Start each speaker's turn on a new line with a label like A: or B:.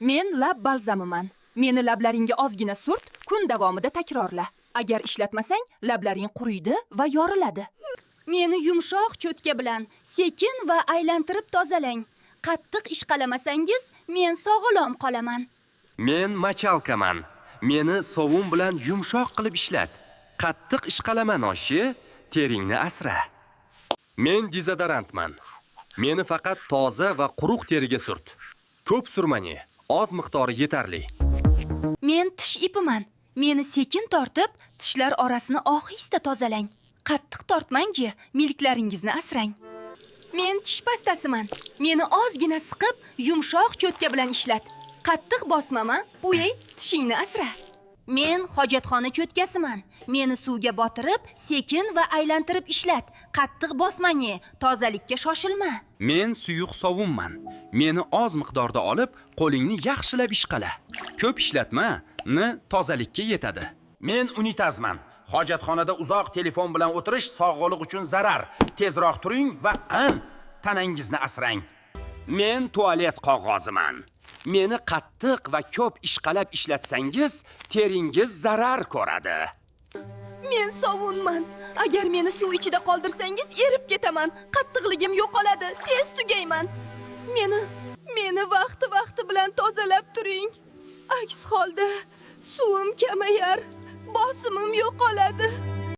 A: Men lab balzamiman. Meni lablaringga ozgina surt, kun davomida takrorla. Agar ishlatmasang, lablaring quriydi va yoriladi. Meni yumshoq cho'tka bilan sekin va aylantirib tozalang. Qattiq ishqalamasangiz, men sog'lom qolaman.
B: Men мочалка man. Meni sovun bilan yumshoq qilib ishlat. Qattiq ishqalama noshi, teringni asra. Men dezodorantman. Meni faqat toza va quruq teriga surt. Ko'p surmang, oz miqdori yetarli.
A: Men tish ipiman. Meni sekin tortib, tishlar orasini ohista tozalang. Qattiq tortmang-chi, milklaringizni asrang. Men tish pastasiman. Meni ozgina siqib, yumshoq cho'tka bilan ishlat. Qattiq bosmama, uyey, tishingni asra. Men hojatxona cho'tkasiman. Meni suvga botirib, sekin va aylantirib ishlat. Qattiq bosmang, tozalikka shoshilma.
B: Men suyuq sovunman. Meni oz miqdorda olib, qo'lingni yaxshilab ishqala. Ko'p ishlatma, ni tozalikka yetadi. Men unitazman. Hojatxonada uzoq telefon bilan o'tirish sog'liq uchun zarar. Tezroq turing va tanangizni asrang. Men tualet qog'oziman. Meni qattiq va ko'p ishqalab ishlatsangiz, teringiz zarar ko'radi.
A: Men sovunman. Agar meni suv ichida qoldirsangiz, erib ketaman. Qattiqligim yo'qoladi, tez tugayman. Meni vaqti-vaqti bilan tozalab turing. Aks holda suvim kamayar, bosimim yo'qoladi.